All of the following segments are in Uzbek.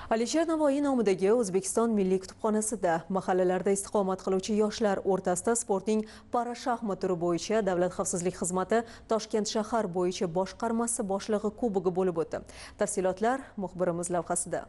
Alisher Navoiy nomidagi O'zbekiston Milliy kutubxonasida mahallalarda istiqomat qiluvchi yoshlar o'rtasida sportning para shaxmat turi bo'yicha Davlat xavfsizlik xizmati Toshkent shahar bo'yicha boshqarmasi boshlig'i kubogi bo'lib o'tdi. Tafsilotlar muxbirimiz lavhasida.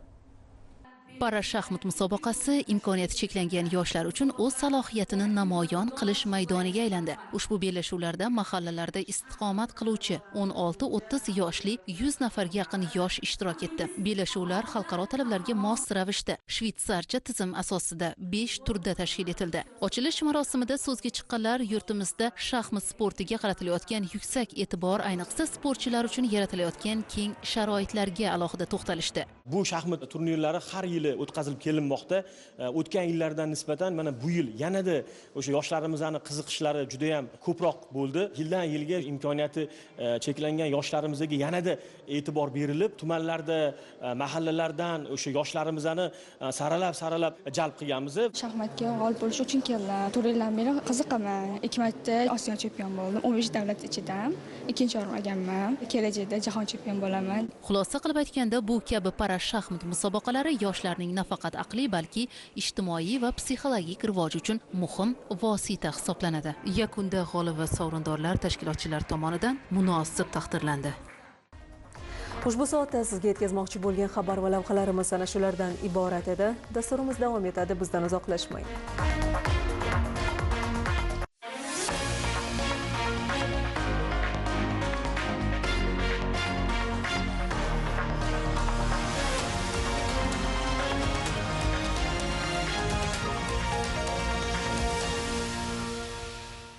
Para shaxmat musobaqasi imkoniyati cheklangan yoshlar uchun o'z salohiyatini namoyon qilish maydoniga aylandi. Ushbu bellashuvlarda mahallalarda istiqomat qiluvchi 16-30 yoshli 100 nafarga yaqin yosh ishtirok etdi. Bellashuvlar xalqaro talablarga mos ravishda shvetsarcha tizim asosida 5 turda tashkil etildi. Ochilish marosimida so'zga chiqqanlar yurtimizda shaxmat sportiga qaratilayotgan yuksak e'tibor, ayniqsa sportchilar uchun yaratilayotgan keng sharoitlarga alohida to'xtalishdi. Bu shaxmat turnirlari har yili o'tkazilib kelinmoqda. O'tgan yillardan nisbatan mana bu yil yanada o'sha yoshlarimizning qiziqishlari juda ham ko'proq bo'ldi. Yildan yilga imkoniyati cheklangan yoshlarimizga yanada e'tibor berilib, tumanlarda, mahallalardan o'sha yoshlarimizni saralab jalb qilganmiz. Shaxmatga g'olib bo'lish uchun keldim. 4 yildan beri qiziqaman. 2 marta Osiyo chempioni bo'ldim. 15 davlat ichidan ikkinchi o'rin olganman. Kelajakda jahon chempioni bo'laman. Xulosa qilib aytganda, bu kabi para shaxmat musobaqalari yoshlarning nafaqat aqliy, balki ijtimoiy va psixologik rivoji uchun muhim vosita hisoblanadi. Yakunda g'olib va sovrindorlar tashkilotchilar tomonidan munosib taqdirlandi. Ushbu soatda sizga yetkazmoqchi bo'lgan xabar va lavhalarimiz ana shulardan iborat edi. Dasturimiz davom etadi, bizdan uzoqlashmang.